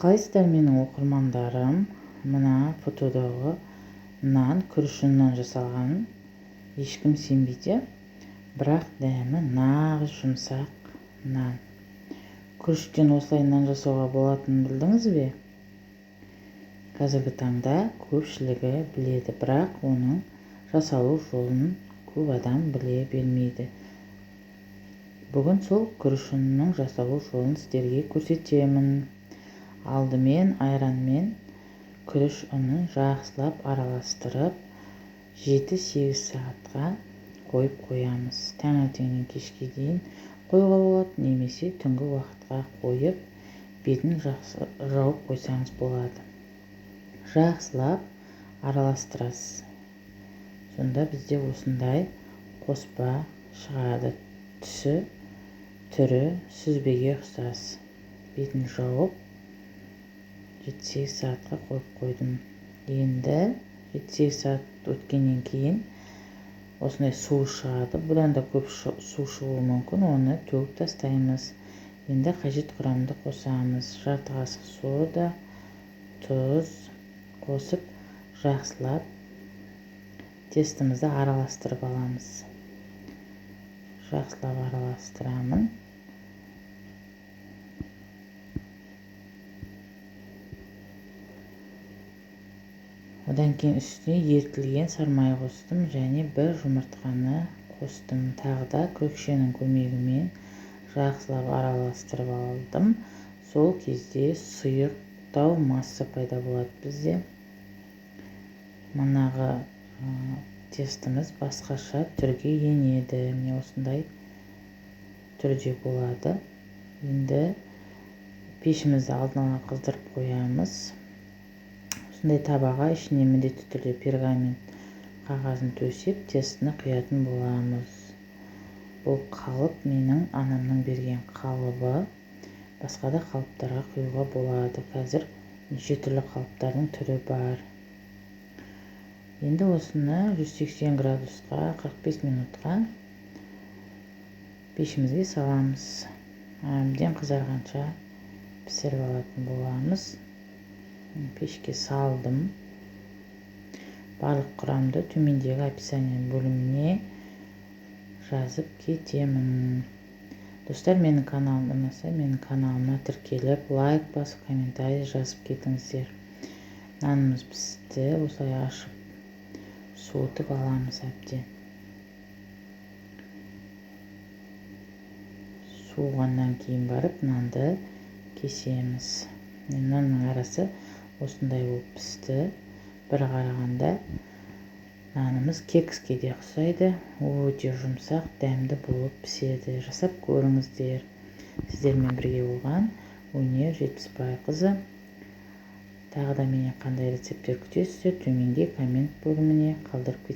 Қалайсыздар, менің оқырмандарым? Мына фотодағы нан күріш ұнынан жасалғанын ешкім сенбейді, бірақ дәмі нағыз жұмсақ нан. Күріштен осылай нан жасауға болатынын білдіңіз бе? Қазіргі таңда көпшілігі біледі, бірақ оның жасалу жолын көп адам біле бермейді. Бүгін сол күріш ұнының жасалу жолын сіздерге көрсетемін. Алдымен айранмен күріш ұнын жақсылап араластырып, 7-8 сағатқа қойып қоямыз. Таңертеңнен кешке дейін қоюға болады, немесе түнгі уақытқа қойып, бетін жақсы жауып қойсаңыз болады. Жақсылап араластырасыз. Сонда бізде осындай қоспа шығады. Түсі, түрі сүзбеге ұқсас. Бетін жауып 7-8 сағатқа қойып қойдым. Енді 7-8 сағат өткеннен кейін осындай су шығады. Бұдан да көп су шығуы мүмкін, оны төгіп тастаймыз. Енді қажет құрамды қосамыз. Жарты қасық сода, тұз қосып, жақсылап тестімізді араластырып аламыз. Жақсылап араластырамын. Одан кейін үстіне ерітілген сармай қостым және бір жұмыртқаны қостым. Тағы да күрекшенің көмегімен жақсылап араластырып алдым. Сол кезде сұйықтау масса пайда болады бізде. Манағы тестіміз басқаша түрге енеді. Міне осындай түрде болады. Енді пешімізді алдын ала қыздырып қоямыз. Осындай табаға ішіне міндетті түрде пергамент қағазын төсеп, тестіні құятын боламыз. Бұл қалып менің анамның берген қалыбы. Басқа да қалыптарға құюға болады. Қазір неше түрлі қалыптардың түрі бар. Енді осыны 180 градусқа 45 минутқа пешімізге саламыз. Әбден қызарғанша пісіріп алатын боламыз. Пешке салдым. Барлық құрамды төмендегі описание бөліміне жазып кетемін. Достар, менің каналым ұнаса, менің каналыма тіркеліп, лайк басып, комментарий жазып кетіңіздер. Нанымыз пісті, осылай ашып суытып аламыз әбден. Суығаннан кейін барып нанды кесеміз. Нанның арасы осындай болып пісті. Бір қарағанда нанымыз кекске де ұқсайды. Өте жұмсақ, дәмді болып піседі. Жасап көріңіздер. Сіздермен бірге болған Өнер Жетпісбайқызы. Тағы да менен қандай рецепттер күтесіздер, төменге коммент бөліміне қалдырып кетіңіздер.